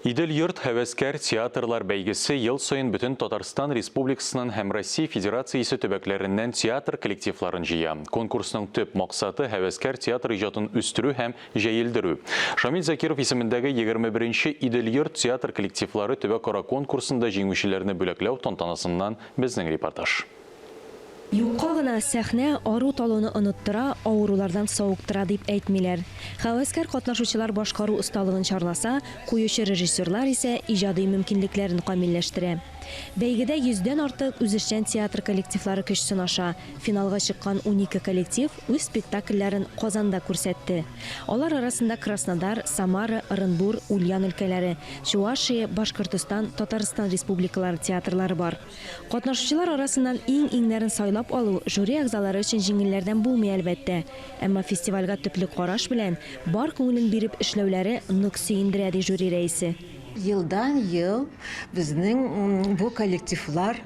Идел-йорт һәвәскәр театрлар бәйгесе ел саен бөтен Татарстан Республикасыннан һәм Россия Федерациясе төбәкләреннән театр коллективларын җыя. Конкурсның төп максаты, һәвәскәр театр иҗатын үстерү һәм җәелдерү. Шамил Закиров исемендәге 21 нче Идел-йорт театр коллективлары төбәкара конкурсында җиңүчеләрне бүләкләү тантанасыннан безнең репортаж. Юкка гына сәхнә ару-талуны оныттыра, авырулардан савыктыра дип әйтмиләр. Һәвәскәр катнашучылар башкару осталыгын чарласа, куючы режиссерлар исә иҗади мөмкинлекләрен камилләштерә. Бәйгедә йөздән артык үзешчән театр коллективлары көч сынаша. Финалга чыккан 12 коллектив үз спектакльләрен Казанда күрсәтте. Алар арасында Краснодар, Самара, Ырынбур, Ульян өлкәләре, Чуашия, Башкортостан, Татарстан республикалары театрлары бар. Катнашучылар арасыннан иң-иңнәрен сайлап алу жюри әгъзалары өчен җиңелләрдән булмый, әлбәттә. Әмма фестивальгә төпле караш белән, бар күңелен биреп эшләүләре нык сөендерә, ди жюри рәисе. Елдан-ел безнең бу коллективлар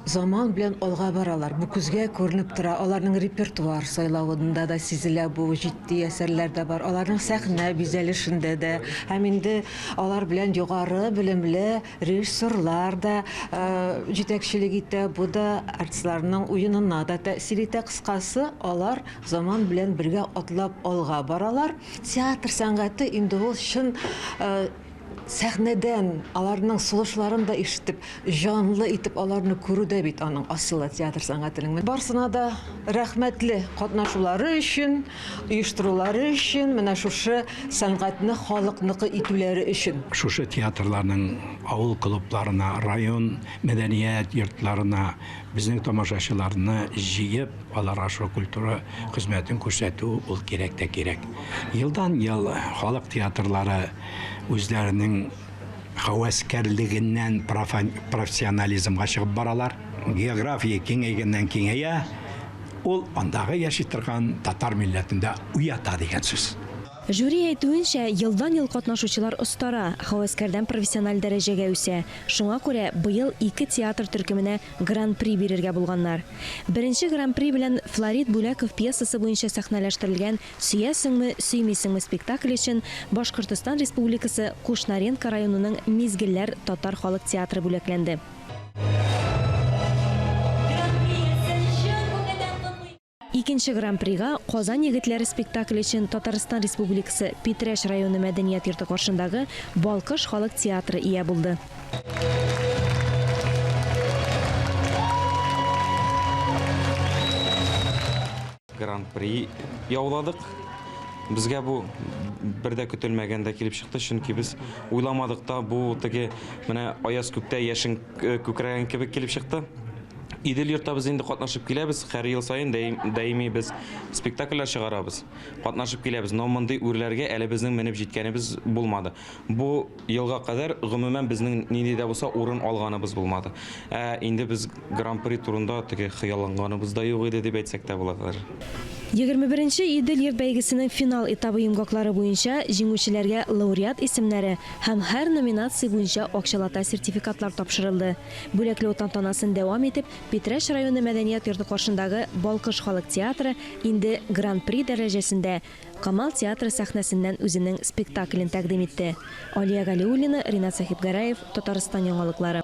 заман белән алга баралар. Бу күзгә күренеп тора. Аларның репертуар сайлавында да сизелә бу, җитди әсәрләр дә бар. Аларның сәхнә бизәлешендә дә һәм инде алар белән югары белемле Режиссерлар да җитәкчелек итә, бу да артистларның уенына да тәэсир итә. Кыскасы, алар заман белән бергә атлап алга баралар. Театр сәнгате инде ул чын сәхнәдән аларның сулышларын да ишетеп, җанлы итеп аларны күрү дә бит аның асылы театр сәнгатенең. Барсына да рәхмәтле катнашулары өчен. Оештырулары өчен, менә шушы сәнгатьне халыкныкы итүләре өчен. Шушы театрларның авыл клубларына, район мәдәният йортларына безнең тамашачыларны җыеп, аларга шул культура хезмәтен күрсәтү ул кирәк тә кирәк. Елдан-ел халык театрлары үзләренең һәвәскәрлегеннән профессионализмга чыгып баралар. География киңәйгәннән-киңәя. Ул андагы яши торган татар милләтен дә уята дигән сүз. Жюри әйтүенчә, елдан-ел катнашучылар остара, һәвәскәрдән профессиональ дәрәҗәгә үсә. Шуңа күрә быел ике театр төркеменә Гран-при бирергә булганнар. Беренче Гран-при белән Флорид Бүләков пьесасы буенча сәхнәләштерелгән Сөясеңме, сөймисеңме спектакле өчен Башкортостан Республикасы Кушнаренко районының Мизгелләр татар халык театры бүләкләнде. Икенче Гран-прига Казан егетләре спектакле өчен Татарстан Республикасы Питрәч районы мәдәният йорты каршындагы Балкыш халык театры ия булды. Гран-при яуладык. Безгә бу бер дә көтелмәгәндә килеп чыкты, чөнки без уйламадык та, бу теге менә аяз күктә яшен э, күкрәгән кебек килеп чыкты. Идел йортта без инде катнашып киләбез, һәр ел саен даими без спектакльләр чыгарабыз, катнашып киләбез, но мондый үрләргә әле безнең менеп җиткәнебез булмады. Бу Елга кадәр, гомумән, безнең нинди дә булса урын алганыбыз булмады. Ә инде без Гран-при турында теге хыялланганыбыз да юк иде дип әйтсәк тә була даже. 21 нче Идел-йорт бәйгесенең финал этабы йомгаклары буенча җиңүчеләргә лауреат исемнәре һәм һәр номинация буенча акчалата сертификатлар тапшырылды. Бүләкләү тантанасын дәвам итеп, Питрәч районы мәдәният йорты каршындагы Балкыш халык театры инде Гран-при дәрәҗәсендә Камал театры сәхнәсеннән үзенең спектаклен тәкъдим итте. Алия Галиуллина, Ринат Сәхипгәрәев, Татарстан яңалыклары.